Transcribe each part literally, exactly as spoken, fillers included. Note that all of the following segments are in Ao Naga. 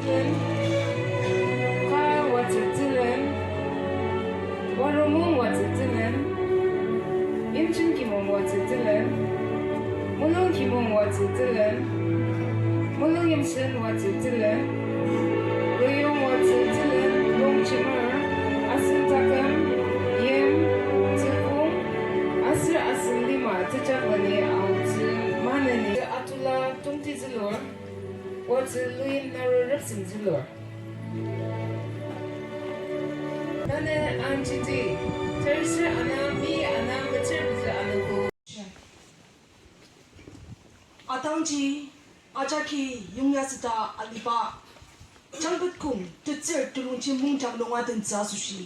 Tsülen, Kar Watsü Tsülen, Waromung Watsü Tsülen, Imchen Kimong Watsü Tsülen, Mulung Kimong Watsü Tsülen, Mulung Yimsen Watsü Tsülen, Luyong Watsü Tsülen, Longjemer, asen taküm, yim, tsükong, aser asen lima tejakleni aotsü maneni atula tongtizülur. Watsü Luyin Naro Repsem zülur. Tanü anjidi, terser ana mi ana metsür pezü anogo. Atangji, ajaki yongyasüta aliba, Changpetkong tetsür telongjem mungdang nunga tentsü asoshi.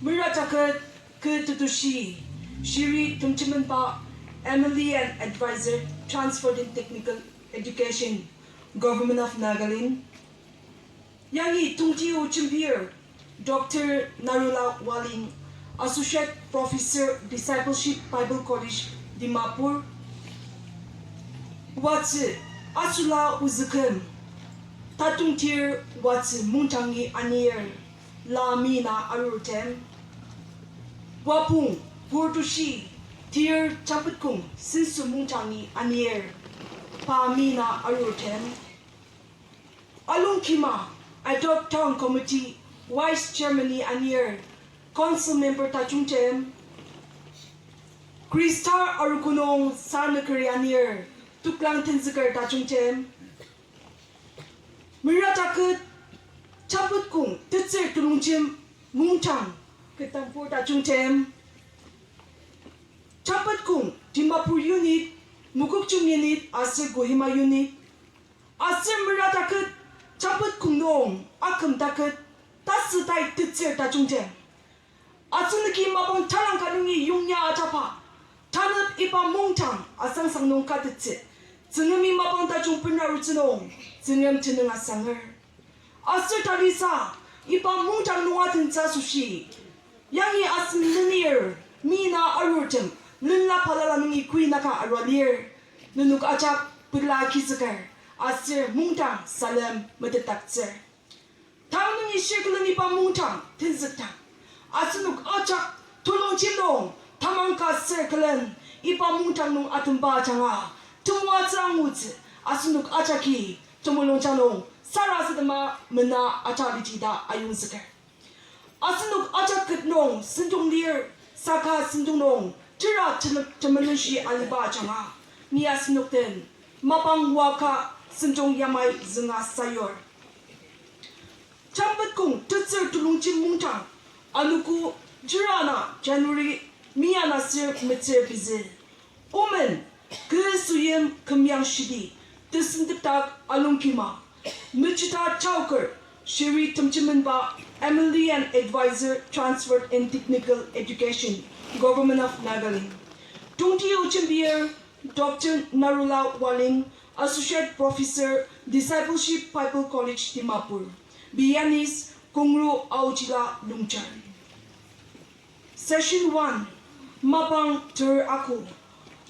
Mera jaket kü tetushi, shiri temjemenba M L A and Advisor, Transport and Technical Education, Government of Nagaland. Yangi tongti o jembir Doctor Narula Waling, Associate Professor, Discipleship Bible College, Dimapur. Watsü asüla ozüküm, tatongtir watsü mungdangi anir, la mi na arurtem. Wapong purtushi tir Changpetkong senso mungdangi anir, pa mi na arurtem. Alongkima, Ad hoc Town Committee Vice Chairman-i anir, Council Member tajungtem, Khrista arogo nung sanükeri anir, toklang tenzüker tajungtem, mera jaket, Changpetkong tetsür telongjem mungdang ketdangbur tajungtem, Changpetkong Dimapur Unit, Mokokchung Unit aser Kohima Unit, aser mera jaket, Changpetkong nung aküm jaket, tasütai tetsür tajungtem, asenoki mapang talangka nungi yongya ajaba, tanep iba mungdang asangsang nung katettsü, Tsüngremi mapang tajung benarutsü nung, Tsüngrem tenüng asanger. Aser talisa, iba mungdang nunga tentsü asoshi, yangi asen lenir, mi na arurtem, lenla balala nungi kuinaka arua lir, nenok ajak pela kizüker, aser mungdang salem metetdaktsür. Tang nungi shir külen iba mungdang tenzükdang, asenok ajak telongjem nung tamang ka sür külen iba mungdang nung atemba ajanga temoatsü angutsü, asenok ajaki temulungjang nung sarasadema mena aja liji ta ayongzüker. Asenok ajak ket nung sentong lir, saka sentong nung tera tenep temelenshi aliba ajanga, ni asenok den mapang oaka sentong yamai zünga sayur. Changpetkong tetsür telongjem mungdang anogo jera ana January mi ana ser metsür pezü. Omen, kü süyim kümyang shidi, tesentepdak Alongkima, Mechita Chowker, shiri temjemenba M L A and Advisor, Transport and Technical Education, Government of Nagaland. Tongti o jembir Doctor Narula Waling, Associate Professor, Discipleship Bible College, Dimapur. Pianist, Kongro Aojila Longchar. Session one, mapang ter aku.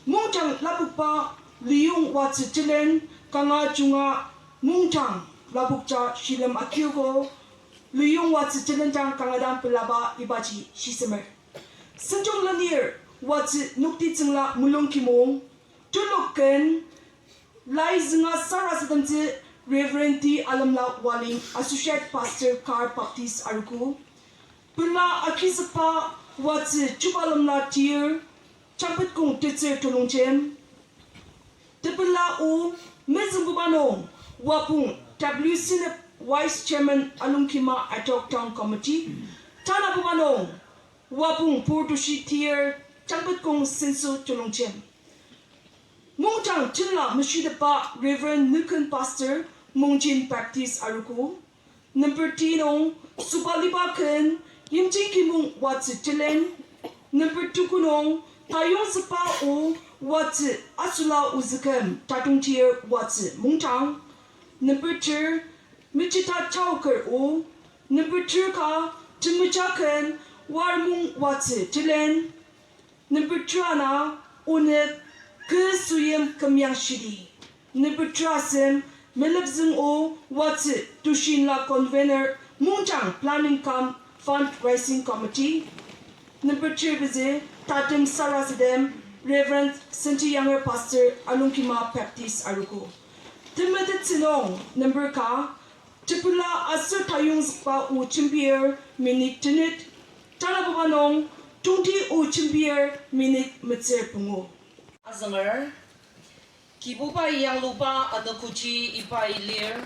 Mungdang lapokba Liyong Watsü Telen, kanga junga mungdang lapokja shilem akiogo. Luyong Watsü telendang kanga dang pelaba ibaji shisemer. Senjong lenir Watsü Nokti Tsüngla Mulung Kimong, telok ken lai zünga sarasademtsü Reverend T. Alemla Waling, Associate Pastor, Kar Baptist Arogo. Pela agizükba Watsü Chubalemla Tir, Changpetkong Tetsür Telongjem. Tepela o mezüngbuba nung Wapong W. Sinep, Vice Chairman, Alongkima Ad Hoc Town Committee. Tanabuba nung Wapong Purtushi Tir, Changpetkong Senso Telongjem. Mungdang tenla meshitepba Reverend Nüken, Pastor, Mongjin Baptist Arogo. Number T nung sobaliba ken Yimjing Kimong Watsü telen. Number two nung tayongzükba o Watsü Asula Ozüküm, Tatongtir Watsü mungdang. Number three, Michita Taoker O. Number three ka temeja ken Warmung Watsü telen. Number three ana onük Kü Suyim Kümyang Shidi. Number three asem Melepzüng O Watsü, Tushinla Convener, Mungdang Planning cum Fundraising Committee. Number three pezü tatem sarasadem Reverend Senti Younger, Pastor, Alongkima Baptist Arogo. Temetettsü nung number ka tepela aser tayongzükba o jembir minute tenet, tanabuba nung tongti o jembir minute metsür pungu. Azünger, Kibubai yangluba anogoji ibai lir,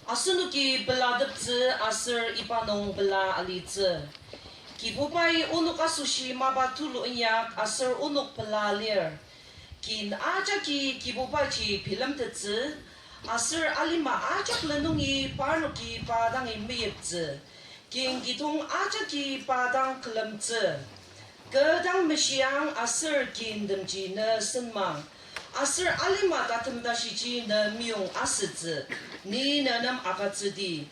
asenoki pelateptsü aser iba nung pela alitsü. Kibubai onok asoshi mapa tulu inyak aser onok pela lir. Kin ajaki Kibubaji bilemtettsü, aser alima ajak lenungi parnoki pa dangi meyiptsü. Kin kidong ajaki pa dang külemtsü. Kü dang meshiang aser kin temji ne senmang. Aser alima tatem tashiji ne meyong asütsü. Ni ne nem agütsüdi.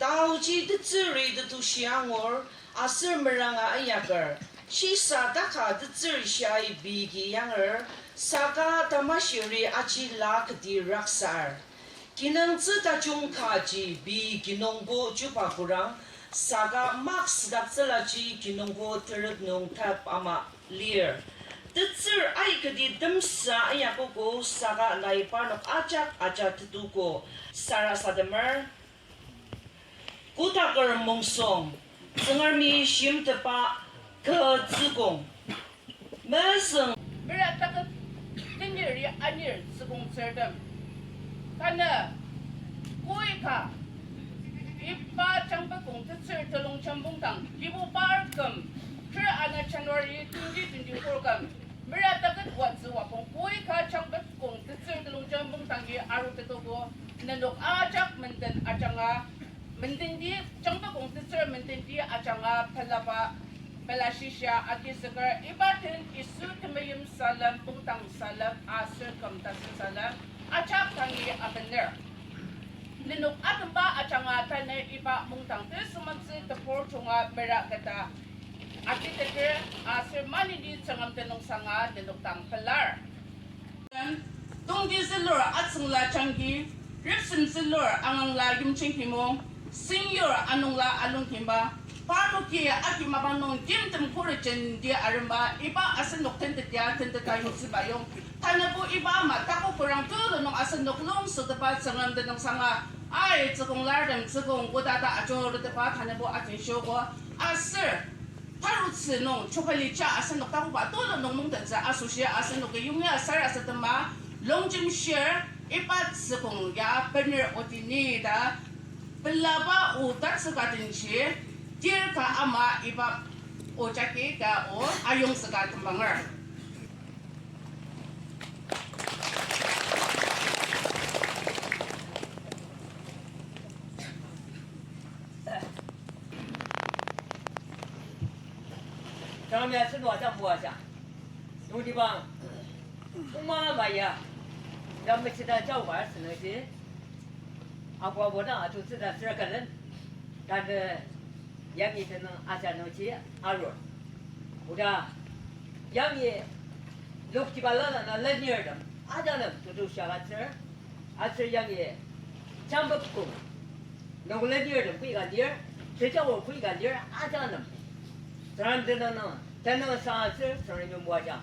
Taoji tetsüri tetushi angur, aser meranga inyaker. Shisa taka tetsür shiai pei ki yanger, saka tamashiri aji la keti raksar. Kinungtsü tajung kaji pei kinungbo chuba kurang, saka mak südaktsülaji kinungbo terük nung tap ama lir. Tetsür aikati temsa inyakogo saka nai parnok ajak aja tetuko sarasademer. Kotaker Mungsong, Tsüngremi shimteba kü tsükong. Mezüng. Mera taket tenir ya anir tsükong tsürtem. Tanü, koi ka, iba Changpekong tetsür telongjem bungdang, Kibubar küm, ter ana January twenty twenty-four küm, mera taket watsü wapong koi ka Changpekong tetsür telongjem bungdangi arutetogo, nenok ajak menden ajanga, mendenti, Changpekong tetsür mendenti ajanga pelaba, pelashishia agizüker iba den Yisu temeim salem, bungdang salem, aser küm tasen salem, ajak dangi abener. Nenok atemba ajanga tanü iba mungdang tesüngmangtsü tebur junga mera keta agiteter aser maneni Tsüngrem tenüngsanga nenok dang pelar. Tongti zülur Atsüngla Jangki, Ripsem zülur Angangla Yimjing Kimong, Sengyur Anungla Alongkima, parnoki agi mapang nung timtem khuret jenti aremba iba asenok tentetia tenteta yongtsüba yong. Tanübo iba ama takokurang tulu nung asenok longseteba Tsüngrem tenüngsanga, ai tsükong lartem tsükong kodata ajuruteba Tanübo atenshiogo aser tarutsü nung chokalija asenok takoba tulu nung mungtettsü asoshi asenoki yongya sarasadema longjemshir iba tsükong ya bener otini ta pelaba o tatsüka denji tir ka ama iba o jagi ka o ayongzüka tembanger. Tanü asenok ajak buaja. Nungdibang, oma maya, ya mechida jaoba asenokji, abu abu dang atutsüta sür külen, tanü yangi tenüng aja nungji arur. Oda, yangi loktiba lala na lenirtem, adanü tutu shaka tsür, aser yangi Changpekong nung lenirtem kui ka lir, Tejawa kui ka lir aja nem. Tsüngrem tenüng nung, tenüng sangatsür Tsüngremi moajang.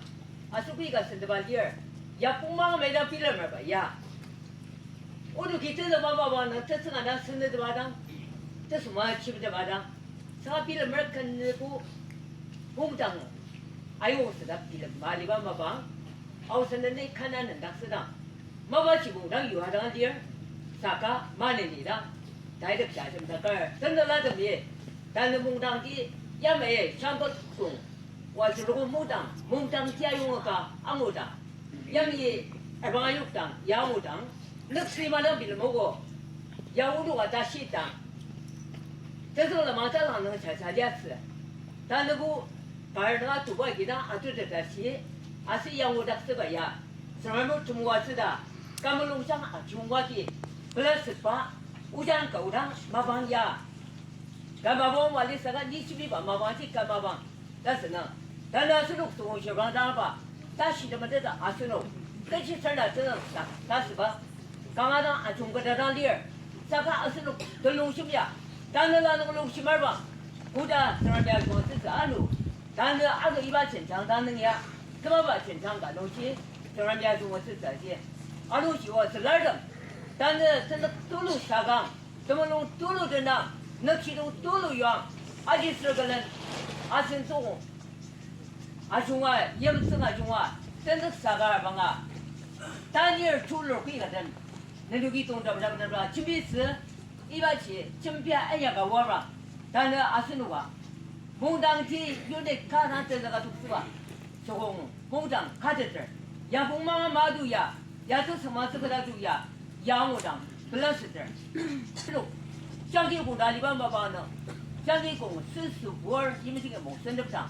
Aser kui ka senteba lir. Ya pungma meda bilemerba ya. Onoki tenzükba mapang nung tetsüng ana seneteba dang, tesüma chibeteba dang, saka bilemer kenübo mungdang ayong süda bilem maliba mapang, aosendeni kana nendaktsüdang, mapa chibong dang yua dang lir, saka maneni dang, taidek jajemdakar, tenüla temi, tanü mungdangji, yamai, shangkot kong, wa züruko mungdang, mungdangji ayonga ka angudang. Yangi erbang ayokdang, ya angudang, nüksi madang bilemogo, ya onoka tashidang. Tezüng lama talang nung jaja liasü. Tanübo kar nung atuba kidang atuteta shi, aser ya angudaktsüba ya. Tsüngrem o temoatsüda, kamulungjang ajungba ki, pelasetba, ojang ka odang mapang ya. Ka mapang wali saka ni chimiba mapangji ka mapang. Tasünü, tanü asenok süngong shirang dangba, tashi temeteta asenok, kechi sarla tenüng ta, tasüba, kanga dang ajungketa dang lir, saka asenok telung shimya, tanü lanung lung shimarba, koda Tsüngrem ya ajungtsütsü ano, tanü ano iba jenjang dang nung ya, kümaba jenjang ka nungji, Tsüngrem ya ajungtsütsü ji, ano shiwa sülartem, tanü tenük tulu sakang, temulung tulu tenang, nükjidong tulu yuang, aji sür külen, asen tsüngong ajunga, yimtsüng ajunga, tenük saka banga, tanir tulur kui ka den, nenoki tongdabdabdabda, jembitsü, ibaji, jembia anya ka wara, tanü asenoka, mungdangji unit ka dang tenzüka toktsüba, sokong, mungdang, kateter, yapong manga madu ya, ya tesüma tsüketa tu ya, ya angudang, pelaseter. Lo, jagi kong daliba mapang nung, jagi kong süsü bor yimjingi mung sendepdang,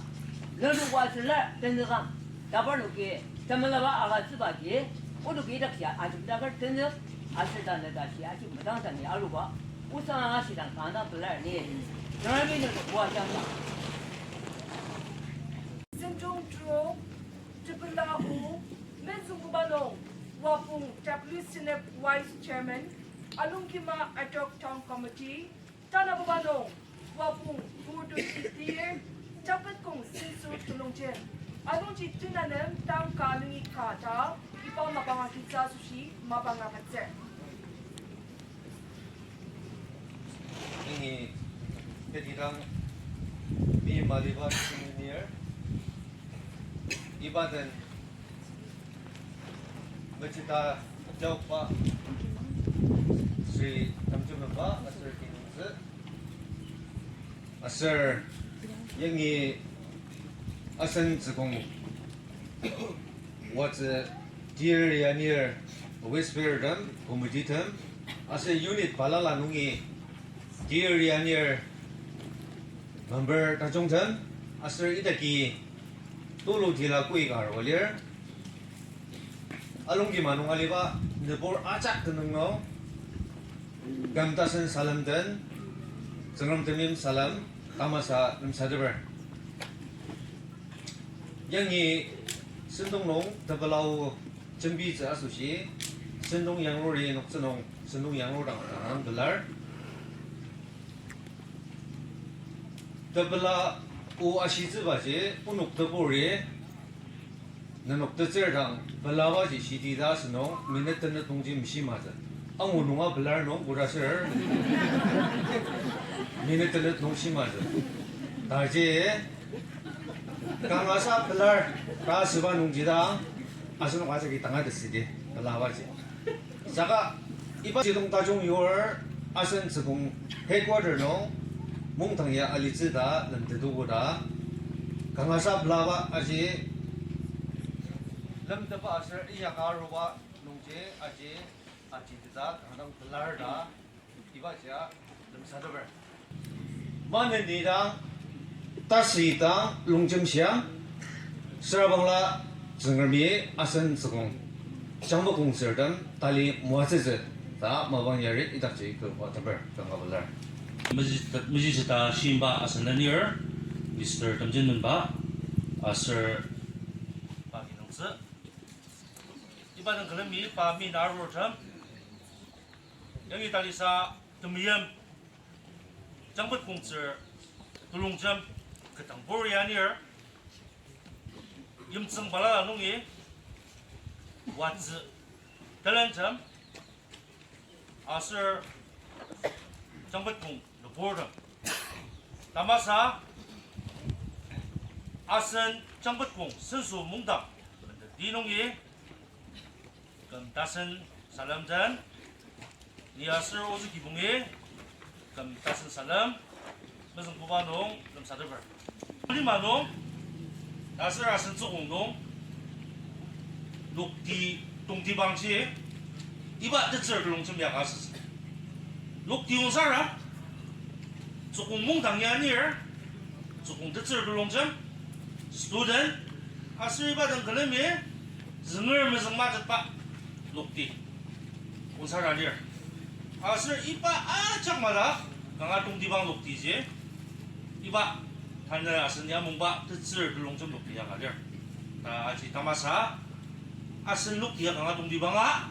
lelukwa süla tenzükang, dabar noki, temelaba agütsüba ji, onoki idakji ajemdaker tenzük, aser tanü tashi aji medang tangi aruba, osang angashidang kanga pelar ni, Jeremy nenoki moajangdang. Sentong trok, tepela o, mezüngbuba nung, Wapong W Senep Vice Chairman, Alongkima Ad Hoc Town Committee, tanabuba nung, Wapong Purtuti Tir, Tapetkong Senso Telongjem, anungji tenanem tang ka nungi ka ta, iba mapang agitsü asoshi mapang agütsür. Yangi petidang mi maliba senior, iba den mechita jaokba Sri Temjememba aser kinungtsü, aser yangi asen tsükong watsü Tir Yanir Westfieldtem, committeetem, aser unit balala nungi Tir Yanir member tajungtem, aser idaki tulu tila kui ka arua lir. Alongkima nung aliba nübur ajak tenüng nung, küm tasen salem den, Tsüngrem temeim salem, tamasa lemsateper. Yangi sentong nung tepela o jembitsü asoshi, sentong yanglur noktsü nung, sentong yanglur dang kanga pelar. Tepela o ashitsübaji, onok teburi, nenok tetsür dang pelabaji shiti ta asünung, minute tenet nungji meshimatsü. Angu nunga pelar nung, koda ser. Minute tenet nung shimatsü. Taji, kangasa pelar, ta asüba nungji dang, asenok ajaki tanga tesidi, pelabaji. Saka, iba jidong tajung yur asen tsükong headquarter nung mungdang ya alitsü ta lemtetuko ta, kangasa pelaba aji lemtetba aser inyaka aruba nungji aji ajiteta kanga dang pelar ta ibaji lemsateper. Maneni dang, tasü dang longjemshia, sürabangla Tsüngremi asen tsükong, jangmekongtsürtem tali moatsütsü ta mapang yari idakji kü moateper kanga pelar. Mejita, mejita shimba asen lenir, Mister Temjenmenba, aser pa kinungtsü. Iba dang külemi pa mi na arurtem. Yangi talisa temeim. Jangpetkong tsür telongjem ketdangbur ya anir, yimtsüng balala nungi, watsü telenjem, aser Jangpetkong nüburtem. Tamasa, asen Jangpetkong senso mungdang, di nungi, küm tasen salem den, ni aser ozü kibongi, küm tasen salem, mezüngbuba nung lemsateper. Lima nung, ta aser asen tsükong nung, lokti tongtibangji, iba tetsür telongjem ya ka asütsü. Lokti ongsara, tsükong mungdang ya anir, tsükong tetsür telongjem, student, aser iba dang külemi, zünger mezüng matetba lokti ongsara lir. Aser iba ajak madak kanga tongtibang loktiji, iba tanü asen ya mungba tetsür telongjem lokti ya ka lir. Ta aji tamasa, asen lokti ya kanga tongtibanga,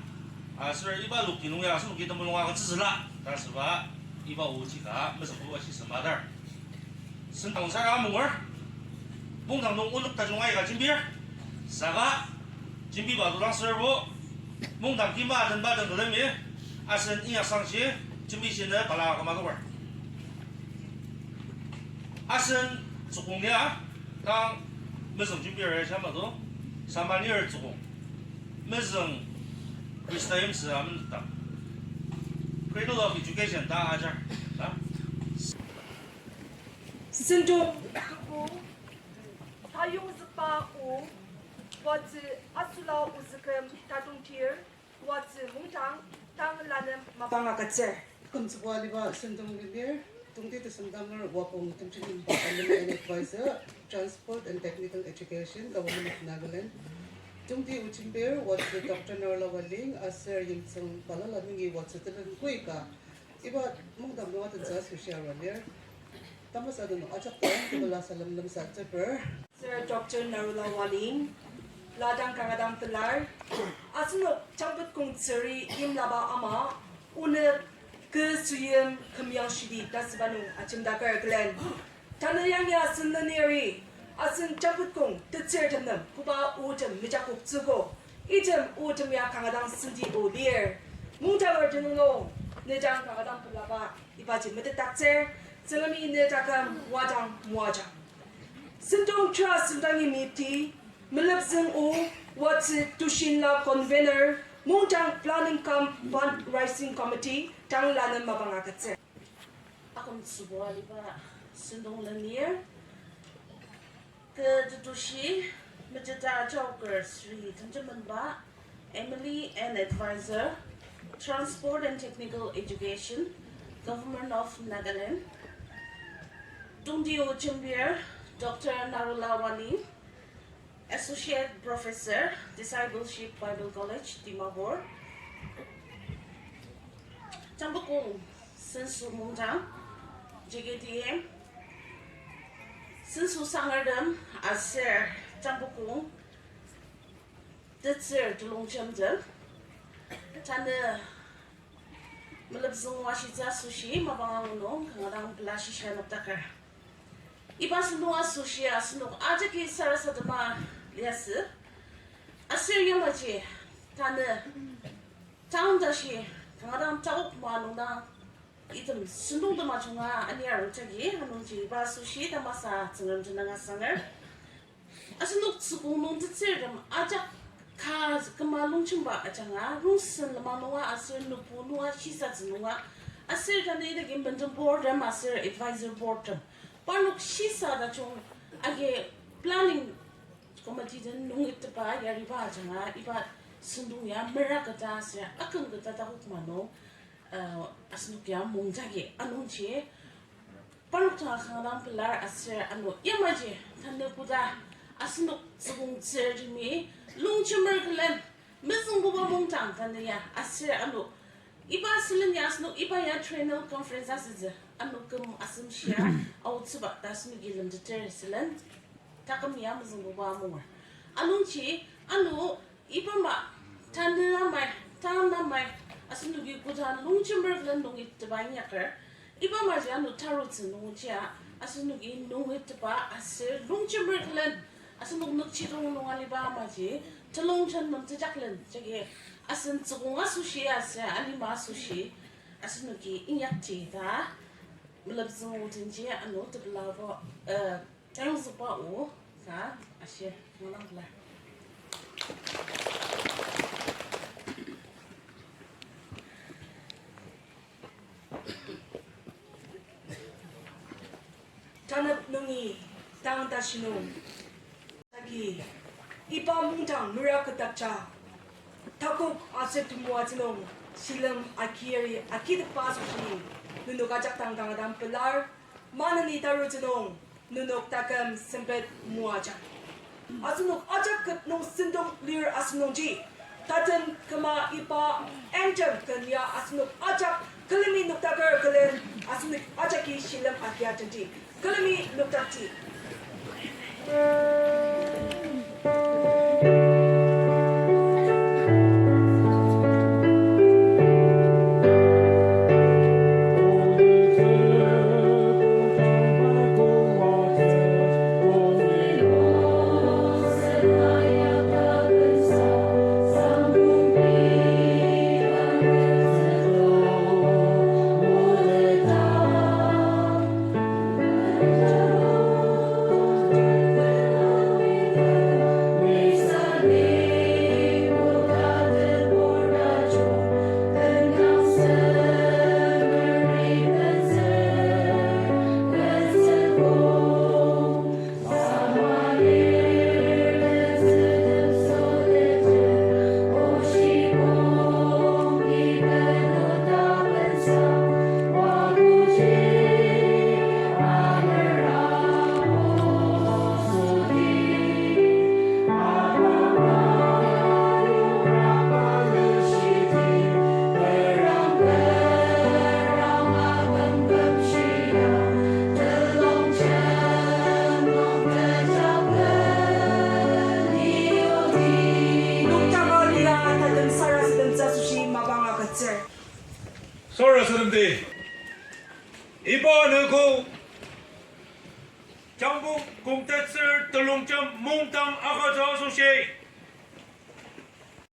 aser iba lokti nung ya asen lokti temulung agütsütsüla, ta asüba iba oji ka mezüngbuba shisemadar. Sentong sara amunger, mungdang nung onok tajung aika jembir, saka jembiba todang serbo, mungdang kima atenba den külemi, asen inyasangshi, jembi shinü bala kama toker. Asen tsükong ya, tang mezüng jembir ya shia mato, samanir tsükong. Mezüng Khrista yimsü amen ta. Cradle of Education ta ajar, ta. Sentong, tayongzükba o, watsü asüla ozüküm tatongtir, watsü mungdang, tang lanem mapang agütsür. Kümtsüba aliba sentong lenir, tongti tesemdanger wapong temjinimba M L A and Advisor, Transport and Technical Education, Government of Nagaland. Tongti o jembir, watsü Doctor Narula Waling, aser yimtsüng balala nungi watsü telen koika, iba mungdang nung atentsü asoshi arua lir. Tamasa nenok ajak dang tebela salem lemsateper. Sir Doctor Narula Waling, ladang kanga dang pelar, asenok Jangpetkong tsüri yimlaba ama, onük kü süyim kümyang shidi ta asüba nung ajemdaker külen. Tanü yangi asen leniri, asen Jangpetkong tetsürtem nem koba otem mejakoktsüogo, item otem ya kanga dang senti o lir. Mungdanger tenüng nung, ne dang kanga dang pelaba ibaji metetdaktsür, Tsüngremi ne taküm wadang moajang. Sentong tera semdangi mepti, melepzüng o, watsü Tushinla Convener, mungdang Planning cum Fundraising Committee, tang lanem mapang agütsür. Akümtsüba aliba sentong lenir, kü tetushi, mejeta ajaoker Sri Tenjemenba, M L A and Advisor, Transport and Technical Education, Government of Nagaland. Tongti o jembir, Doctor Narula Waling, Associate Professor, Discipleship Bible College, Dimapur. Jangpetkong senso mungdang, J K D M, senso sangertem aser Jangpetkong tetsür telongjemtem, tanü melepzüng oa shitsü asoshi mapang angu nung kanga dang pela shisa nokdaker. Iba sentong asoshi asenok ajaki sarasadema liasü. Aser yamaji tanü tang tashi kanga dang takok ma nungdang item sentongtem ajunga ani arung jagi, anungji iba asoshi tamasa Tsüngrem tenüng asanger. Asenok tsükong nung tetsürtem ajak ka küma longjemba ajanga rongsen lenmang nunga aser nübu nunga shisatsü nunga aser tanü idaki menden boardtem aser advisor boardtem parnok shisa tajung agi planning committee den nungi tepa yariba ajanga iba sentong ya meraketa aser akümketa takok ma nung, uh, asenok ya mungdagi anungji parnok tanga kanga dang pelar aser ano yamaji tanü koda asenok tsükong tsürtemi longjemer külen mezüngbuba mungdang tanü ya aser ano iba sülen ya asenok iba ya triennial conference asütsü ano küm asem shia aotsüba ta asenoki lemteter sülen taküm ya mezüngbuba amunger. Anungji ano iba ma tanü amai, tan amai, asenoki koda longjemer külen nungi tepa inyaker, Iba maji ano tarutsü nungjia, asenoki nungi teba aser longjemer külen, asenok nükjidong nung aliba maji, telongjem nung tejaklen jagi, asen tsükong asoshi aser alima asoshi, asenoki inyakji ta, melepzüng odenji ano tepelabo, eh, tayongzükba o, ta, ashi, ngala pelar. Tanep nungi tang tashi nung, tagi iba mungdang mera ketakja, takok aser temoatsü nung shilem akiri akitetba asoshi, nenok ajak dang kanga dang pelar, maneni tarutsü nung, nenok taküm sempet moajang. Asenok ajak ket nung sentong lir asünungji, tatem küma iba anthem ken ya asenok ajak külemi noktaker külen asenok ajaki shilem agia tenti. Külemi noktakji. Noktaker lia tatem sarasademtsü asoshi mapang agütsür. Sarasademdi. Iba anogo Jangpong Kongtettsür telongjem mungdang agütsü asoshi,